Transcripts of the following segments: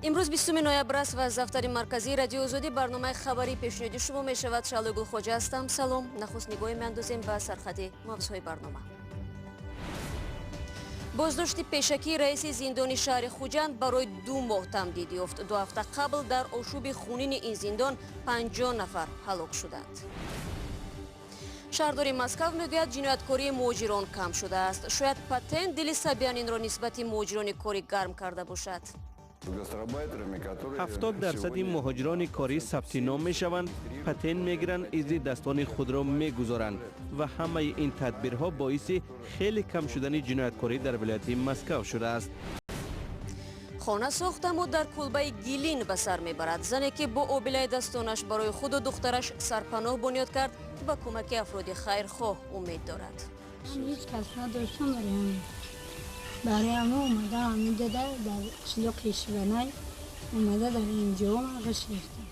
Имрӯз 20 ноябр аст ва аз дафтари марказии Радиои Озодӣ барномаи хабарӣ пешниҳоди шумо мешавад. Шаҳлои Гулхоҷа ҳастам. Салом. Нахуст нигоҳе меандозем ба сархати мавзӯъҳои барнома. Боздошти пешакии раиси зиндони шаҳри Хуҷанд барои 2 моҳ тамдид ёфт. 2 ҳафта қабл дар ошӯби хунини ин зиндон 50 нафар ҳалок шуданд. Шаҳрдори Москав мегӯяд, ҷинояткории муҳоҷирон кам шудааст. Шояд патент дили Собянинро нисбати муҳоҷирони корӣ гарм карда бошад. 70 дарсади муҳоҷирони корӣ сабти ном мешаванд, патент мегиранд, изи дастони худро мегузоранд ва ҳамаи ин тадбирҳо боиси хеле кам шудани ҷинояткорӣ дар вилояти Москав шудааст. Хона сохтаму дар кулбаи гилин ба сар мебарад. Зане, ки бо обилаи дастонаш барои худу духтараш сарпаноҳ бунёд кард, ба кӯмаки афроди хайрхоҳ умед дорад. Ҳеҷ кас надоштам, барои ҳамо омада ҳаминҷа, дар қишлоқи Шиванай омада, дар инҷо ғиш рехтам.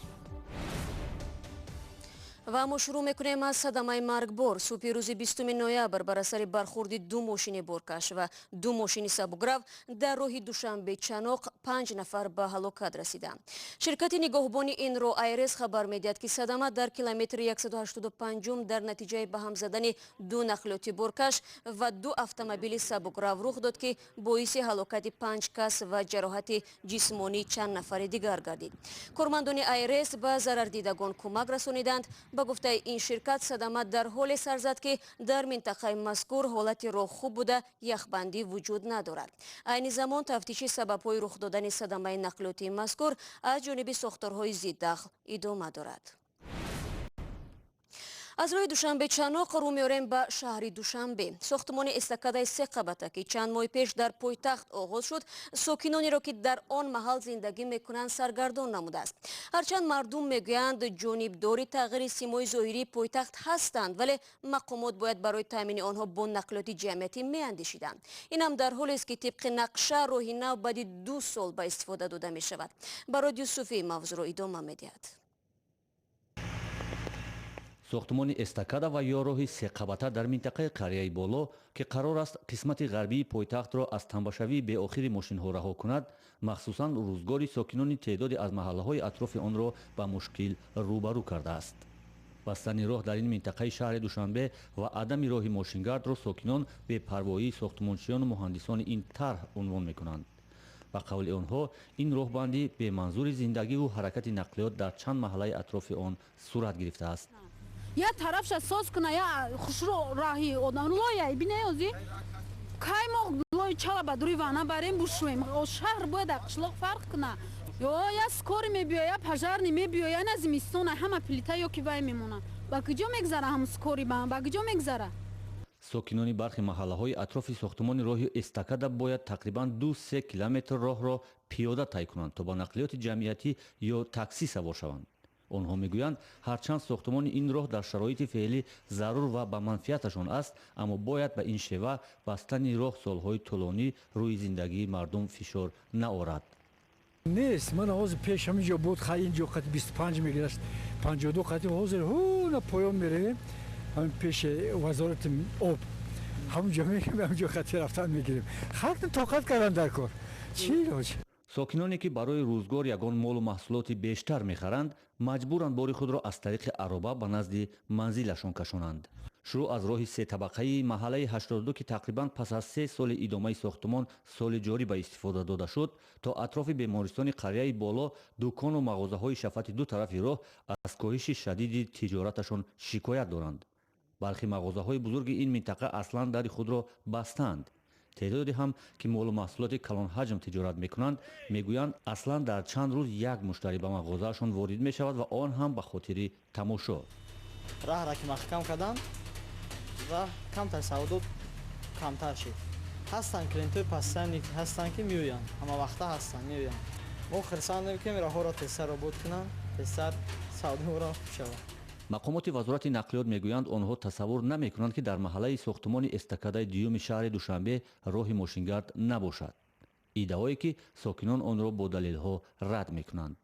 Ва мо шурӯъ мекунем аз садамаи маргбор. Субҳи рӯзи 20 ноябр бар асари бархурди ду мошини боркаш ва ду мошини сабукрав дар роҳи Душанбе Чаноқ панҷ нафар ба ҳалокат расиданд. Ширкати нигоҳбони ин роҳ АйРС хабар медиҳад, ки садама дар километри 185 дар натиҷаи ба ҳам задани ду нақлиёти боркаш ва ду автомобили сабукрав рух дод, ки боиси ҳалокати панҷ кас ва ҷароҳати ҷисмонии чанд нафари дигар гардид. Кормандони АйРС ба зарардидагон кӯмак расониданд. Ба гуфтаи ин ширкат, садама дар ҳоле сар зад, ки дар минтақаи мазкур ҳолати роҳ хуб буда, яхбандӣ вуҷуд надорад. Айни замон тафтиши сабабҳои рух додани садамаи нақлиётии мазкур аз ҷониби сохторҳои зиддахл идома дорад. Аз роҳи Душанбе Чаноқ рӯ меорем ба шаҳри Душанбе. Сохтмони эстакадаи се қабата, ки чанд моҳи пеш дар пойтахт оғоз шуд, сокинонеро, ки дар он маҳал зиндагӣ мекунанд, саргардон намудааст. Ҳарчанд мардум мегӯянд, ҷонибдори тағйири симои зоҳирии пойтахт ҳастанд, вале мақомот бояд барои таъмини онҳо бо нақлиёти ҷамъиятӣ меандешиданд. Инам дар ҳолест, ки тибқи нақша роҳи нав баъди 2 сол ба истифода дода мешавад. Барод Юсуфӣ мавзӯъро идома медиҳад. Сохтмони эстакада ва ё роҳи секабата дар минтақаи Қарияи Боло, ки қарор аст қисмати ғарбии пойтахтро аз тамбашавии беохири мошинҳо раҳо кунад, махсусан рӯзгори сокинони теъдоде аз маҳаллаҳои атрофи онро ба мушкил рӯбарӯ кардааст. Бастани роҳ дар ин минтақаи шаҳри Душанбе ва адами роҳи мошингардро сокинон бепарвоии сохтмончиёну муҳандисони ин тарҳ унвон мекунанд. Ба қавли онҳо, ин роҳбандӣ беманзури зиндагиву ҳаракати нақлиёт дар чанд маҳаллаи атрофи он сурат гирифтааст. Я тарафша соз куна, я хушрӯ раҳи одам лоя бинай. Ози кай мо лои чала ба дури вана барем, бушӯем? Шаҳр бояд дар қишлоқ фарқ куна. Ё я скорый мебиё, я пожарный мебиё, я на зимистона ҳама плита ё ки вай мемона. Ба куҷо мегзара ҳам скорый, ба куҷо мегзара? Сокинони бархи маҳаллаҳои атрофи сохтмони роҳи эстакада бояд тақрибан 2-3 километр роҳро пиёда тай кунанд, то ба нақлиёти ҷамъиятӣ ё таксӣ савор шаванд. Онҳо мегӯянд, ҳарчанд сохтмони ин роҳ дар шароити феълӣ зарур ва ба манфиаташон аст, аммо бояд ба ин шева бастани роҳ солҳои тӯлонӣ рӯи зиндагии мардум фишор наорад. Нест. Ман ҳозир пеш ҳамин ҷо буд, хай, ин ҷо қати 25 мегирашт, 52 қати. Ҳозир ҳуна поён меравем, ҳамин пеши вазорати об, ҳамун ҷо мегирем, ҳамин ҷо қати рафтан мегирем. Халқ тоқат кардан дар кор, чӣ илоҷ? Сокиноне, ки барои рӯзгор ягон молу маҳсулоти бештар мехаранд, маҷбуранд бори худро аз тариқи ароба ба назди манзилашон кашонанд. Шурӯъ аз роҳи сетабақаи маҳаллаи 82, ки тақрибан пас аз 3 соли идомаи сохтумон соли ҷорӣ ба истифода дода шуд, то атрофи бемористони Қарияи Боло, дукону мағозаҳои шафати ду тарафи роҳ аз коҳиши шадиди тиҷораташон шикоят доранд. Бархи мағозаҳои бузурги ин минтақа аслан дари худро бастаанд. Теъдоде ҳам, ки молу маҳсулоти калонҳаҷм тиҷорат мекунанд, мегӯянд, аслан дар чанд рӯз як муштарӣ ба мағозаашон ворид мешавад ва он ҳам ба хотири тамошо. Раҳра ки маҳкам карданд ва камтар савдо камтар шид. Ҳастанд клиентҳои постоянный ҳастанд, ки меоянд, ҳамавақта ҳастанд, меоянд. Мо хурсандем, ки роҳҳоро тезтар обод кунанд, тезтар савдоро шавад. Мақомоти вазорати нақлиёт мегӯянд, онҳо тасаввур намекунанд, ки дар маҳаллаи сохтумони эстакадаи дуюми шаҳри Душанбе роҳи мошингард набошад, иддаое ки сокинон онро бо далелҳо рад мекунанд.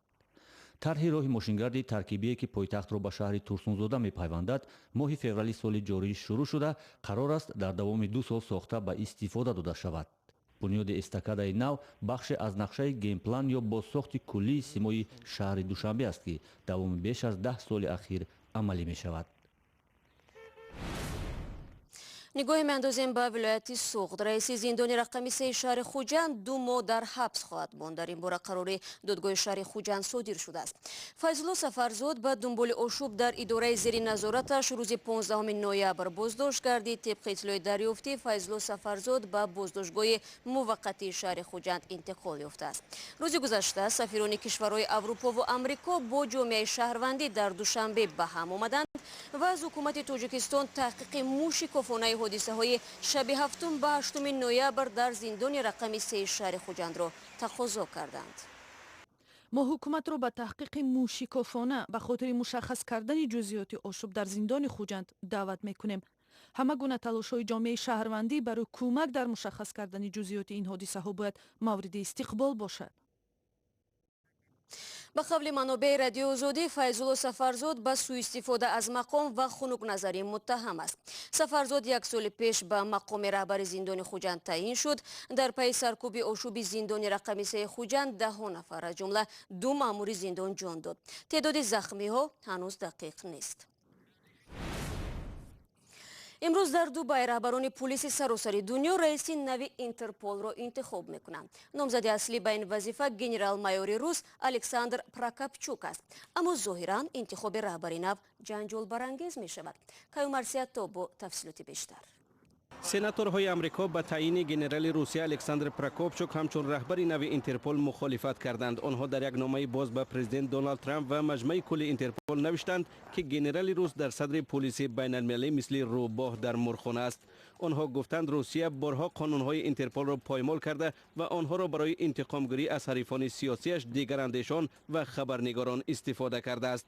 Тарҳи роҳи мошингарди таркибие, ки пойтахтро ба шаҳри Турсунзода мепайвандад, моҳи феврали соли ҷорӣ шурӯъ шуда, қарор аст дар давоми 2 сол сохта ба истифода дода шавад. Бунёди эстакадаи нав бахше аз нақшаи генплан ё бозсохти куллии симои шаҳри Душанбе аст, ки давоми беш аз 10 соли ахир амалӣ мешавад. Нигоҳе меандозем ба вилояти Суғд. Раиси зиндони рақами 3 шаҳри Хуҷанд 2 моҳ дар ҳабс хоҳад монд. Дар ин бора қарори додгоҳи шаҳри Хуҷанд содир шудааст. Файзулло Сафарзод ба дунболи ошӯб дар идораи зери назораташ рӯзи 15 ноябр боздошт гардид. Тибқи иттилои дарёфтӣ, Файзулло Сафарзод ба боздоштгоҳи муваққатии шаҳри Хуҷанд интиқол ёфтааст. Рӯзи гузашта сафирони кишварҳои Аврупову Амрико бо ҷомеаи шаҳрвандӣ дар Душанбе ба ҳам омаданд ва аз ҳукумати Тоҷикистон таҳқиқи мушикофонаи ҳодисаҳои шаби 7 ба 8 ноябр дар зиндони рақами 3 шаҳри Хуҷандро тақозо карданд. Мо ҳукуматро ба таҳқиқи мушикофона ба хотири мушаххас кардани ҷузъиёти ошӯб дар зиндони Хуҷанд даъват мекунем. Ҳама гуна талошҳои ҷомеаи шаҳрвандӣ барои кӯмак дар мушаххас кардани ҷузъиёти ин ҳодисаҳо бояд мавриди истиқбол бошад. Ба қавли манобеи Радиои Озодӣ, Файзулло Сафарзод ба сӯистифода аз мақом ва хунукназарӣ муттаҳам аст. Сафарзод як соли пеш ба мақоми раҳбари зиндони Хуҷанд таъин шуд. Дар пайи саркӯби ошӯби зиндони рақами 3 Хуҷанд даҳҳо нафар, аз ҷумла 2 маъмури зиндон ҷон дод. Теъдоди захмиҳо ҳанӯз дақиқ нест. Имрӯз дар Дубай раҳбарони пулиси саросари дунё раиси нави Интерполро интихоб мекунанд. Номзади аслӣ ба ин вазифа генерал-майори рус Александр Прокопчук аст. Аммо зоҳиран интихоби раҳбари нав ҷанҷолбарангез мешавад. Каюмарсиятто бо тафсилоти бештар. Сенаторҳои Амрико ба таъйини генерали Русия Александр Прокопчук ҳамчун раҳбари нави Интерпол мухолифат карданд. Онҳо дар як номаи боз ба президент Доналд Трамп ва маҷмаи кулли Интерпол навиштанд, ки генерали рус дар садри полиси байналмилалӣ мисли рӯбоҳ дар мурхона аст. Онҳо гуфтанд, Русия борҳо қонунҳои Интерполро поймол карда ва онҳоро барои интиқомгирӣ аз ҳарифони сиёсиаш, дигарандешон ва хабарнигорон истифода кардааст.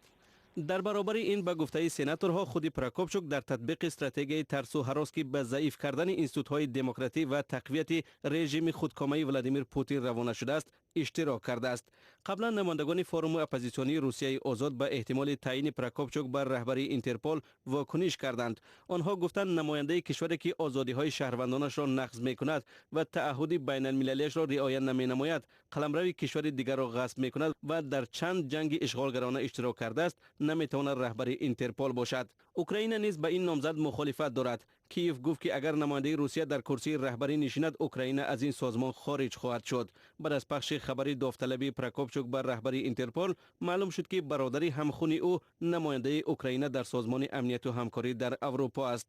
Дар баробари ин, ба гуфтаи сенаторҳо, худи Прокопчук дар татбиқи стратегияи тарсу ҳарос, ки ба заиф кардани институтҳои демократӣ ва тақвияти режими худкомаи Владимир Путин равона шудааст, иштирок кардааст. Қаблан намояндагони форуми оппозитсионии Русияи озод ба эҳтимоли таъйини Прокопчук бар раҳбарии Интерпол вокуниш карданд. Онҳо гуфтанд, намояндаи кишваре, ки озодиҳои шаҳрвандонашро нақз мекунад ва таъаҳуди байналмилалиашро риоя наменамояд, қаламрави кишвари дигарро ғасб мекунад ва дар чанд ҷанги ишғолгарона иштирок кардааст, наметавонад раҳбари Интерпол бошад. Украина низ ба ин номзад мухолифат дорад. Киев гуфт, ки агар намояндаи Русия дар курсии раҳбарӣ нишинад, Украина аз ин созмон хориҷ хоҳад шуд. Баъд аз пахши хабари довталабии Прокопчук бар раҳбарии Интерпол, маълум шуд, ки бародари ҳамхуни ӯ намояндаи Украина дар Созмони амнияту ҳамкорӣ дар Аврупо аст.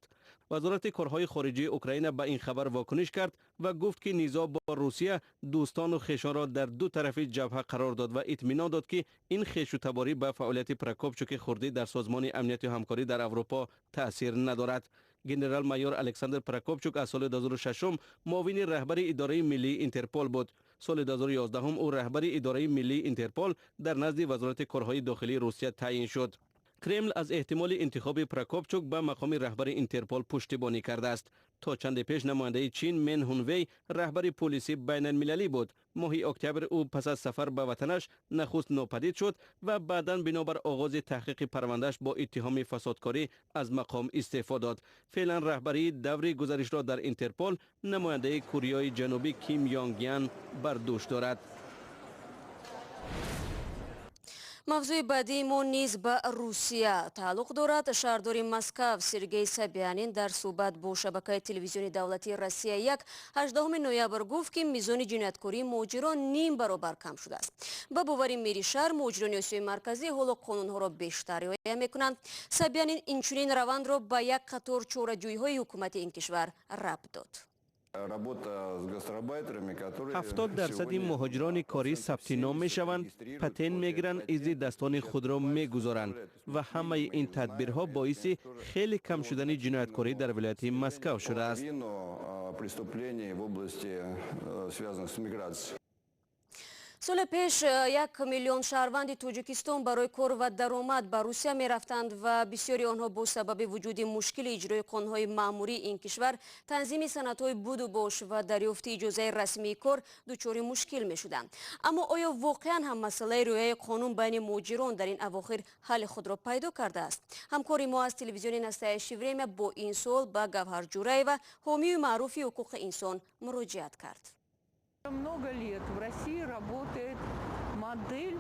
Вазорати корҳои хориҷии Украина ба ин хабар вокуниш кард ва гуфт, ки низоъ бо Русия дӯстону хешонро дар ду тарафи ҷабҳа қарор дод ва итминон дод, ки ин хешутаборӣ ба фаъолияти Прокопчуки хурдӣ дар Созмони амнияту ҳамкорӣ дар Аврупо таъсир надорад. Генерал-майор Александр Прокопчук аз соли 2006 муовини раҳбари идораи миллии Интерпол буд. Соли 2011 ӯ раҳбари идораи миллии Интерпол дар назди Вазорати корҳои дохилии Русия таъин шуд. Кремл аз эҳтимоли интихоби Прокопчук ба мақоми раҳбари Интерпол пуштибонӣ кардааст. То чанде пеш намояндаи Чин Мен Ҳунвей раҳбари полиси байналмилалӣ буд. Моҳи октябр ӯ пас аз сафар ба ватанаш нахуст нопадид шуд ва баъдан бинобар оғози таҳқиқи парвандааш бо иттиҳоми фасодкорӣ аз мақом истеъфо дод. Феълан раҳбарии даври гузаришро дар Интерпол намояндаи Кореяи Ҷанубӣ Ким Йонг Ян бар дӯш дорад. Мавзӯи баъдии мо низ ба Русия тааллуқ дорад. Шаҳрдори Москав Сергей Собянин дар суҳбат бо шабакаи телевизиони давлатии Россия 1 18 ноябр гуфт, ки мизони ҷинояткории муҳоҷирон ним баробар кам шудааст. Ба бовари мери шаҳр, муҳоҷирони Осиёи Марказӣ ҳоло қонунҳоро бештар риоя мекунанд. Собянин инчунин равандро ба як қатор чораҷӯиҳои ҳукумати ин кишвар рабт дод. 70% муҳоҷирони корӣ сабти ном мешаванд, патент мегиранд, изни дастони худро мегузоранд ва ҳамаи ин тадбирҳо боиси хеле кам шудани ҷинояткорӣ дар вилояти Москав шудааст. Соли пеш 1 миллион шаҳрванди Тоҷикистон барои кор ва даромад ба Русия мерафтанд ва бисёри онҳо бо сабаби вуҷуди мушкили иҷрои қонунҳои маъмурии ин кишвар, танзими санадҳои будубош ва дарёфти иҷозаи расмии кор дучори мушкил мешуданд. Аммо оё воқеан ҳам масъалаи риояи қонун байни муҳоҷирон дар ин авохир ҳалли худро пайдо кардааст? Ҳамкори мо аз телевизиони Настоящее время бо ин суол ба Гавҳар Ҷураева, ҳомии маъруфи ҳуқуқи инсон, муроҷиат кард. Много лет в России работает модель.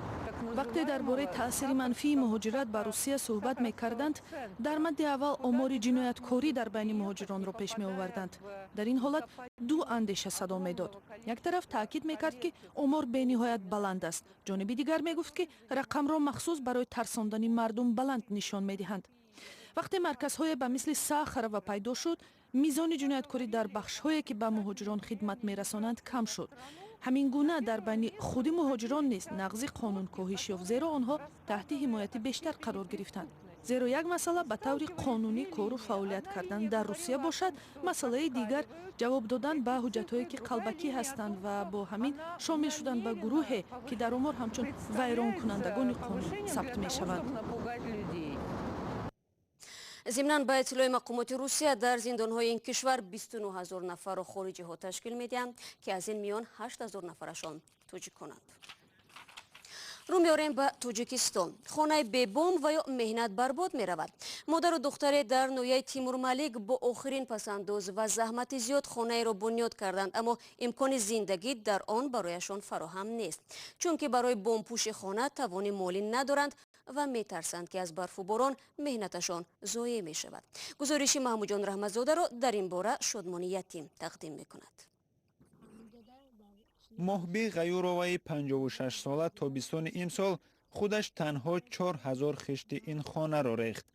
Вақте дар бораи таъсири манфии муҳоҷират ба Русия суҳбат мекарданд, дар мадди аввал омори ҷинояткорӣ дар байни муҳоҷиронро пеш меоварданд. Дар ин ҳолат ду андеша садо медод. Як тараф таъкид мекард, ки омор бениҳоят баланд аст, ҷониби дигар мегуфт, ки рақамро махсус барои тарсондани мардум баланд нишон медиҳанд. Вақте марказҳое ба мисли Сахарова пайдо шуд, мизони ҷинояткорӣ дар бахшҳое, ки ба муҳоҷирон хидмат мерасонанд, кам шуд. Ҳамин гуна дар байни худи муҳоҷирон низ нақзи қонун коҳиш ёфт, зеро онҳо таҳти ҳимояти бештар қарор гирифтанд. Зеро як масъала ба таври қонунӣ кору фаъолият кардан дар Русия бошад, масъалаи дигар ҷавоб додан ба ҳуҷҷатҳое, ки қалбакӣ ҳастанд, ва бо ҳамин шомил шудан ба гурӯҳе, ки дар омор ҳамчун вайронкунандагони қонун сабт мешаванд. Зимнан, ба иттилои мақомоти Русия, дар зиндонҳои ин кишвар 29 ҳазор нафарро хориҷиҳо ташкил медиҳанд, ки аз ин миён 8 ҳазор нафарашон тоҷиконанд. Рӯ меорем ба Тоҷикистон. Хонаи бебом ва ё меҳнат барбод меравад. Модару духтаре дар ноҳияи Тимурмалик бо охирин пасандоз ва заҳмати зиёд хонаеро бунёд карданд, аммо имкони зиндагӣ дар он барояшон фароҳам нест, чунки барои бомпӯши хона тавони молӣ надоранд ва метарсанд, ки аз барфу борон меҳнаташон зоеъ мешавад. Гузориши Маҳмудҷон Раҳматзодаро дар ин бора Шодмони Ятим тақдим мекунад. Моҳбӣ Ғаюроваи 56-сола тобистони имсол худаш танҳо 4000 хишти ин хонаро рехт.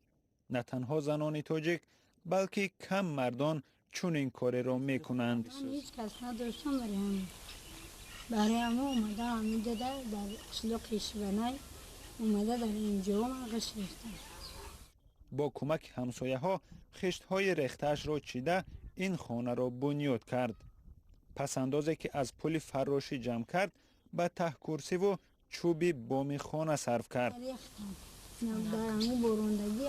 На танҳо занони тоҷик, балки кам мардон чунин кореро мекунанд. Ҳеҷ кас надоштам барои ҳамин. Барои ҳамон омада ҳамин дада дар қишлоқи Шиванай омада дар инҷо ман ғишт рехтам. Бо кӯмаки ҳамсояҳо хиштҳои рехтаашро чида ин хонаро бунёд кард. Пасандозе, ки аз пули фаррошӣ ҷамъ кард, ба таҳкурсиву чӯби боми хона сарф кард. Рехтам. Дар ҳамун борондагӣ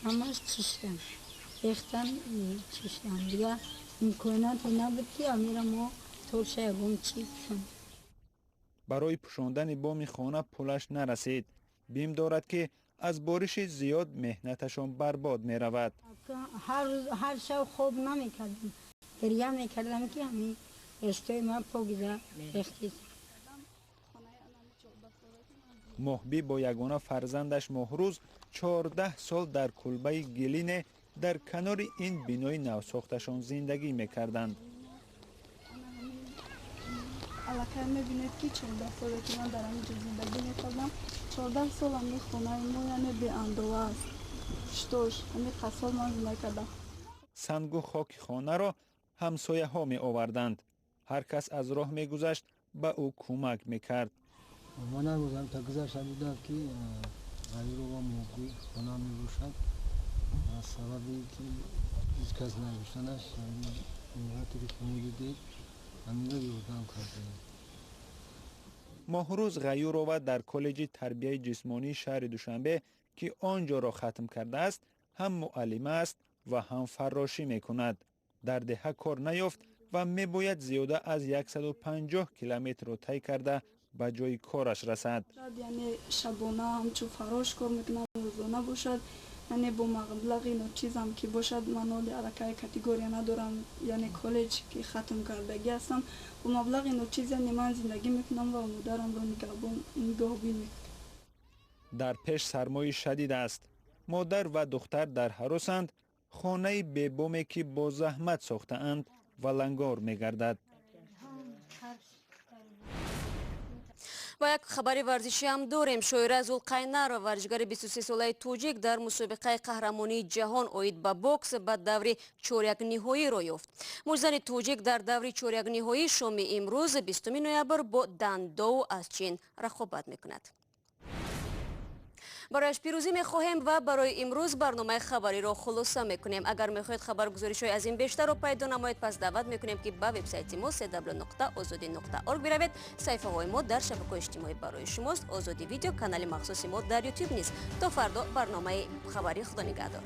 ҳамаш чиштам. Рехтам, чиштам. Дигар имконоте набуд, ки ҳамира мо тобша ягон чӣ пӯшонем. Барои пӯшондани боми хона пулаш нарасид. Бим дорад, ки аз бориши зиёд меҳнаташон барбод меравад. Ҳар рӯз, ҳар шаб хоб намекардам. Гиря мекардам, ки ҳамин рештои ман покиза рехтист. Моҳбӣ бо ягона фарзандаш Моҳрӯз 14 сол дар кулбаи гилине дар канори ин бинои навсохташон зиндагӣ мекарданд. Аллакай мебинед, ки 14 соле, ки ман дар ҳамин ҷо зиндагӣ мекардам, 14 сол ҳамин хонаи мо, яъне, беандова аст. Штош ҳамин қасол ман зиндагӣ кардам. Сангу хоки хонаро ҳамсояҳо меоварданд. Ҳар кас аз роҳ мегузашт, ба ӯ кӯмак мекард. Ман нагузам та гузаштам, дидам, ки Ғайрова Моҳбӣ хона мебошад. Аз сабаби ки ҳеҷ кас надоштанаш, ҳолате ки шумо дидед, ҳаминро ёрдам кардем. Моҳрӯз Ғаюрова дар коллеҷи тарбияи ҷисмонии шаҳри Душанбе, ки он ҷоро хатм кардааст, ҳам муаллима аст ва ҳам фаррошӣ мекунад. Дар деҳа кор наёфт ва мебояд зиёда аз 150 километрро тай карда ба ҷои кораш расад. Яъне шабона ҳамчун фаррош кор мекунам, рӯзона бошад, яъне бо маблағи ночизам ки бошад, ман оли аллакай категория надорам, яъне коллеҷ ки хатм кардагӣ ҳастам, бо маблағи ночиз, яъне, ман зиндагӣ мекунам ва модарамро нигаҳбон мекунам. Дар пеш сармои шадид аст. Модар ва духтар дар ҳаросанд, хонаи бебоме, ки бо заҳмат сохтаанд, валангор мегардад. Ва як хабари варзишӣ ҳам дорем. Шоира Зулқайнарова, варзишгари 23-солаи тоҷик, дар мусобиқаи қаҳрамонии ҷаҳон оид ба бокс ба даври чорякниҳоӣ роҳ ёфт. Муштзани тоҷик дар даври чорякниҳоӣ шоми имрӯз, 20 ноябр, бо Дандоу аз Чин рақобат мекунад. Барояш пирӯзӣ мехоҳем ва барои имрӯз барномаи хабариро хулоса мекунем. Агар мехоҳед хабаргузоришҳои аз ин бештарро пайдо намоед, пас даъват мекунем, ки ба вебсайти мо cw.ozodi.org биравед. Саҳифаҳои мо дар шабакаҳои иҷтимоӣ барои шумост. Озодӣ Видео, канали махсуси мо дар Ютуб низ. То фардо, барномаи хабарӣ, худо нигаҳдор.